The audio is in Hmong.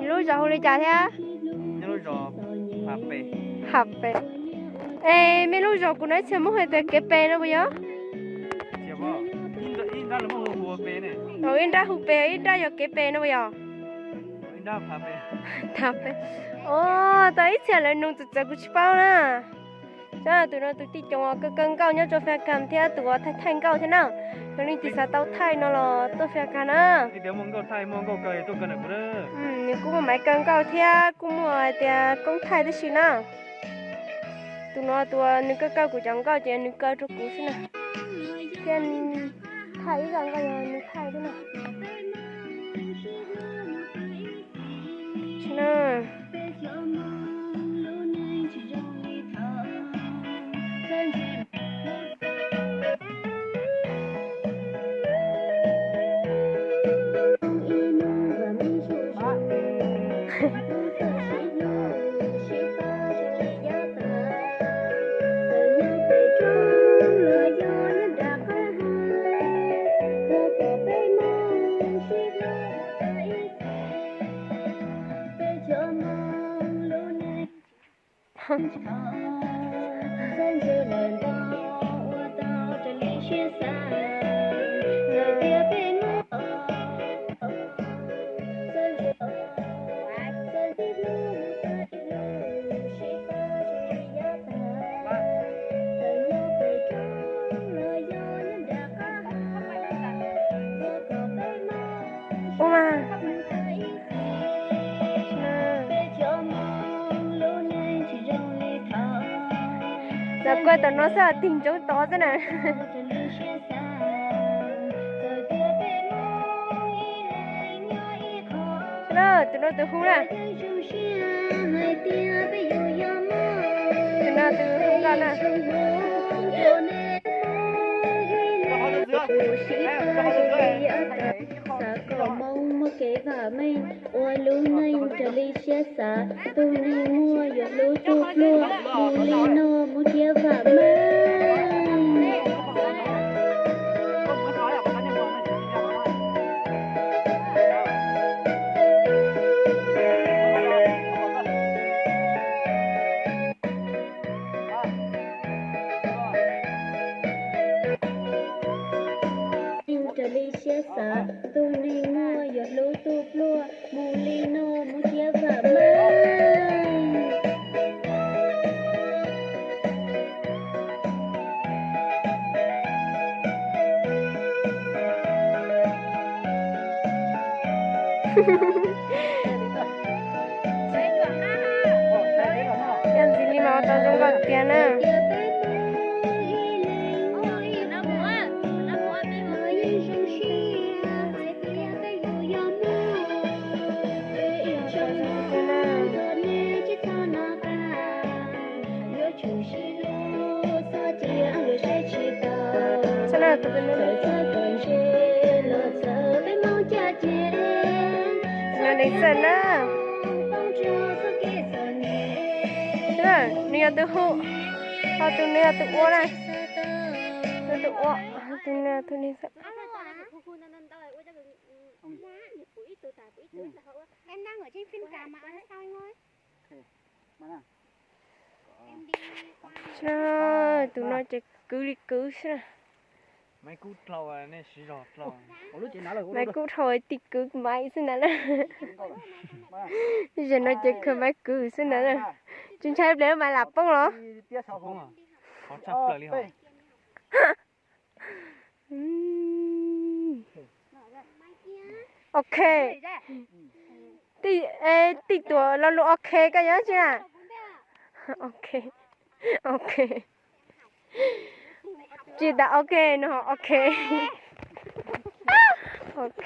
Lub zos hu li cas thiab? Hav Pes. Es mej lub zos kuv no ib txhia muab hais tias Kev Pes no puas yog? Ib nrab hu Pes, ib nrab yog Kev Pes no puas yog? Hav Pes. Os, tau ib txhia lawv nug txawv txawv kuv tsis paub na. Tus no tus tij Coom uas kaw kaw nkauj nyob rau Fab Kas thiab tus uas thaij thaij nkauj thiab na. Yog leej twg xav tau thaij no los tuaj Fab Kas na. Nws kuj muaj maiv kaw nkauj thiab kuj muaj hais tias koob thaij tib si na. Tus no tus uas nws kaw kaw kuv cov nkauj ces nws kaw rau kuv xwb na. Thiab thaij ib zaj nkauj yog nws thaij thiab na. Ua mas. Lawv kuaj tom no xwb tig ntsoov tod xwb na. Tus no tus hu na. Tus no tus hu nkauj na. Xav kom Hmoob muaj kev vam meej, ua lub neej raws li siab xav. Tus neeg muaj yuav hlub tus pluag, mus li no mus thiaj vam meej. Raws li siab xav, tus neeg muaj yuav hlub tus pluag, mus li no mus thiaj vam meej. Yog ntxiv li mas ua tau zoo nkauj tiag na. Tus no deev xwm na. Nws yog tus hu, ho tus nws yog tus ua na. Tus ua, tus nws tus deev xwm. Tus no ces kwv li kwv xwb na. Maiv kub dhau tij kwv maiv xwb ntag na. Zaum no ces khaws maiv kwv xwb ntag na. Tsis ntshai pliag maiv lam poob los. Ok. Tij tuam lo lus ok koj yuav tsi na? Ok. Ok. Tsis tas ok no ok. Ok.